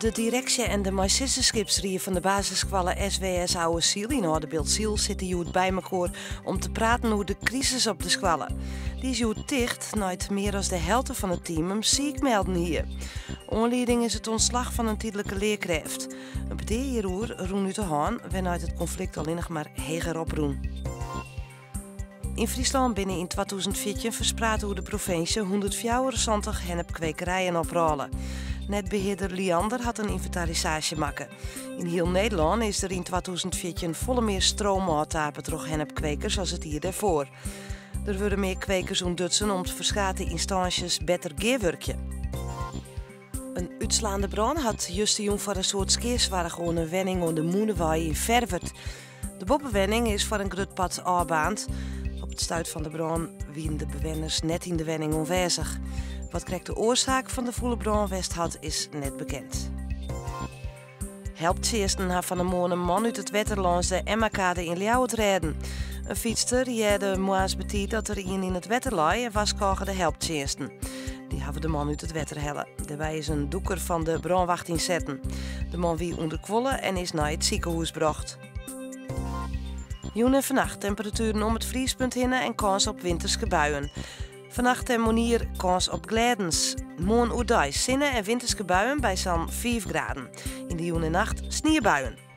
De direksje en de meisizzenskipsrie fan de basisskoalle SWS Ouwe Syl yn Aldebiltsyl sitte hjoed by mekoar om te praten oer de krisis op de skoalle. Dy is hjoed ticht nei't mear as de helte fan it team him siik melden hie. Oanlieding is it ûntslach fan in tydlike learkrêft. In petear hjiroer rûn út de hân, wêrnei't it konflikt allinnich mar heger oprûn. Yn Fryslân binne yn 2014 ferspraat oer de provinsje 174 hennepkwekerijen oprôle. Netbehearder Liander hat in ynventarisaasje makke. Yn hiel Nederlân is der yn 2014 folle mear stroom ôftape troch hennepkwekers as it jier dêrfoar. Der wurde mear kwekers ûntdutsen om't ferskate ynstânsjes better gearwurkje. In útslaande brân hat justerjûn foar in soad skea soarge oan in wenning oan de Mûnewei yn Ferwert. De boppewenning is foar in grut part ôfbaarnd. Op it stuit fan de brân wienen de bewenners net yn de wenning oanwêzich. Wat krekt de oarsaak fan de fûle brân west hat, is net bekend. Helptsjinsten ha fan 'e moarn in man út it wetter lâns de Emmakade yn Ljouwert rêden. In fytster hearde moarns betiid dat der ien yn it wetter lei en warskôge de helptsjinsten. Dy hawwe de man út it wetter helle. Dêrby is in dûker fan de brânwacht ynsetten. De man wie ûnderkuolle en is nei it sikehûs brocht. Jûn en fannacht temperatueren om it friespunt hinne en kâns op winterske buien. Fannacht en moarnier kâns op glêdens. Moarn oerdei sinne en winterske buien by sa'n 5 graden. Yn de jûn en nacht sniebuien.